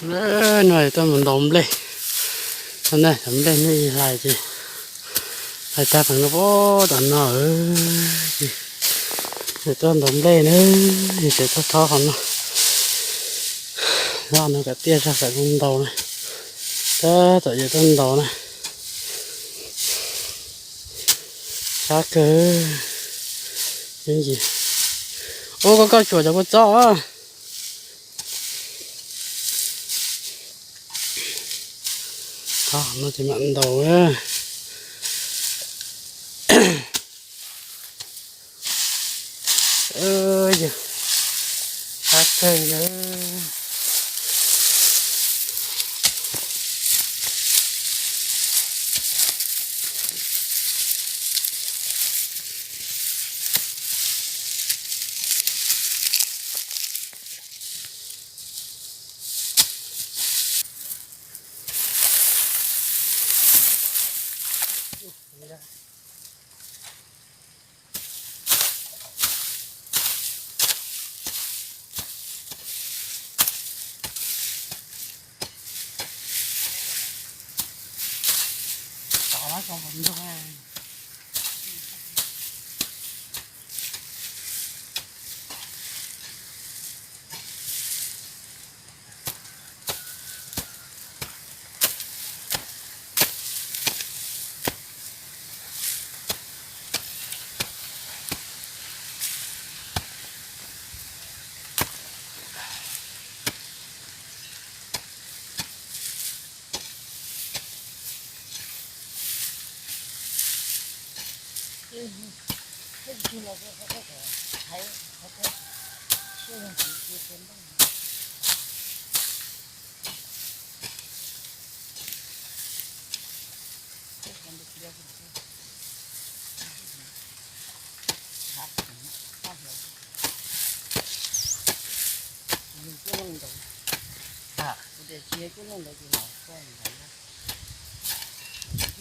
No yog tuaj mus ntaus nplej. No na, cov nplej nej hlais ces hlais tag pem no puag tom no. Yog tuaj ntaus nplej na, yog tseem tuaj thob qhov no. Zaj no kav tiaj zaj kam tuaj ntaus na. Tab tom yog tuaj ntaus na. Sab kawg. Ub, koj koj tsuam cov kua txob. Thob no ces mam ntaus. Yog sab kawg na.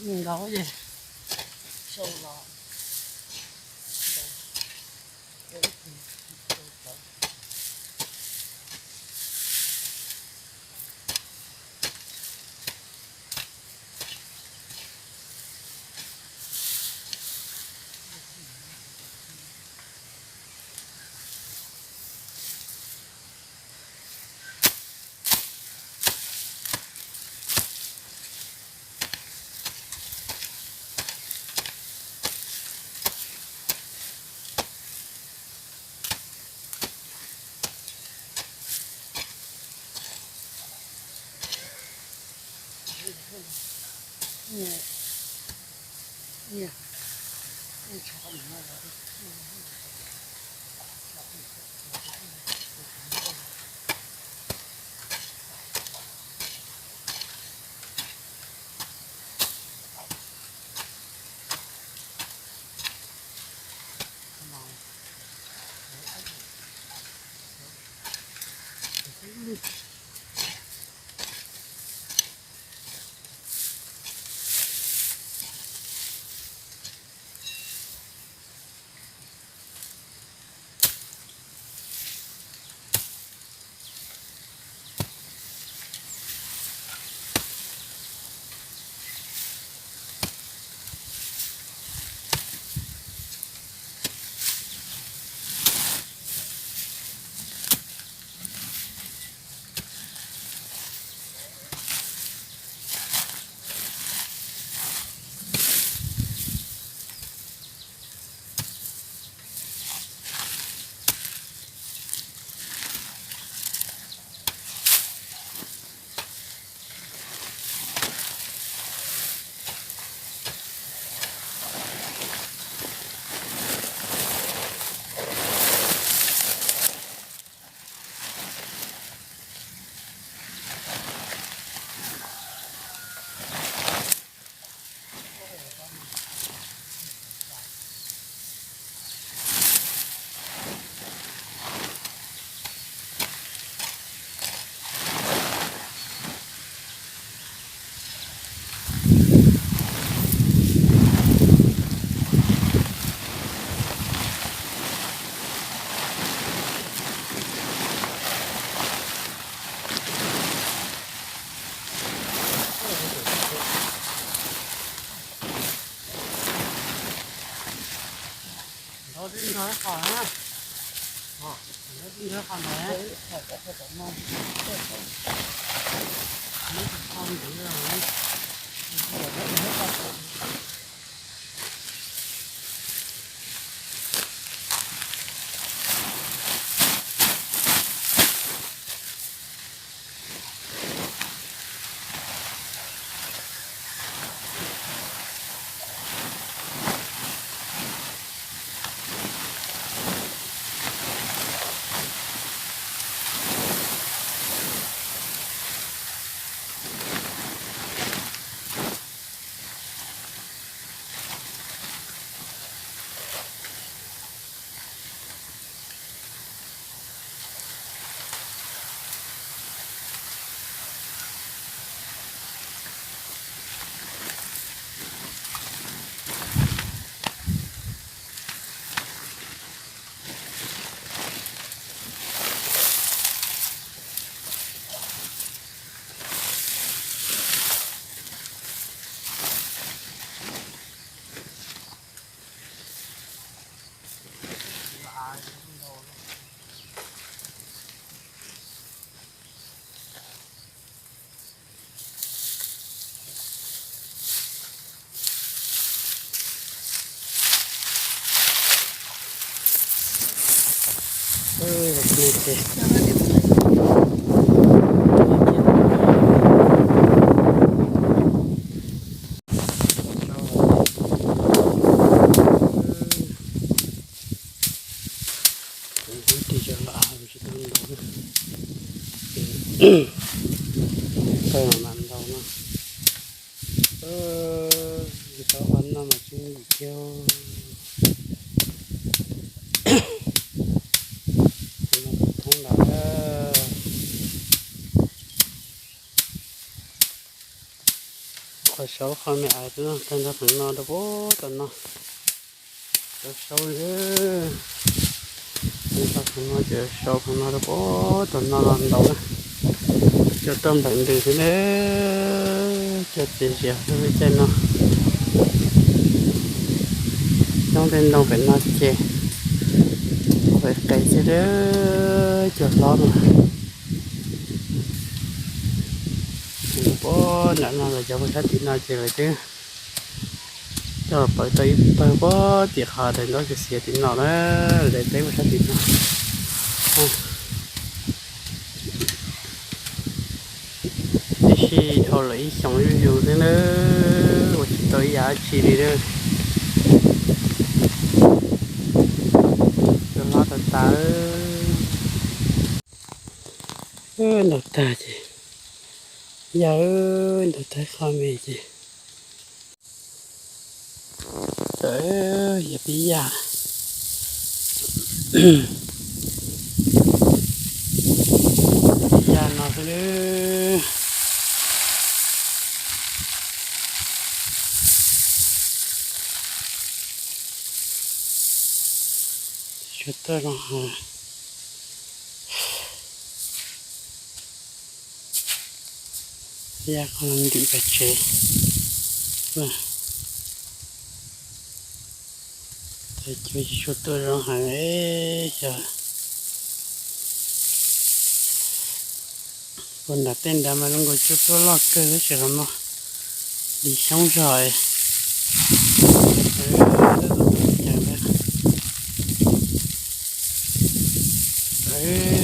Nkaus ces sau los. Kuv tig cov lam tsis tau ntau, tau mam ntau no. Tau qhov no mas tsis yim kiag. Thoob ntawd. Qhov saud qhov me ais twb tag nrho heev no rau puag tom no. Cov saud, cov saud heev no rau puag tom no los ntau na. Cov toj nplawm ntws xwb na, cov txias zias xwb lub caij no. Coob tej ntoo pem no ces qes qes xwb, cov hlob no. Puag nram no los cov puag sab tim no ces lawv twb coj pawv tau ib pawg puag tim qhov daim ntaub xiav xiav tim no na, daim teb puag sab tim no. Tib si dhau lawm ib xyoos zuj zus xwb na, ua tsis tau ib yam dab tsi li na. Cov hlob tas tas. Ntaus tag ces, yog ntaus tag qhov me ces, yog pib yaj, pib yaj no xwb. Tsuas tuaj zoo heev. Yaj qhov ntim pem tsev. Cua tsis tshua tuaj zoo heev xyov. Puag nram tej nrad mas zoo nkaus cua tuaj loj kawg tab sis qhov no lig xyoob zog. Ces, ces,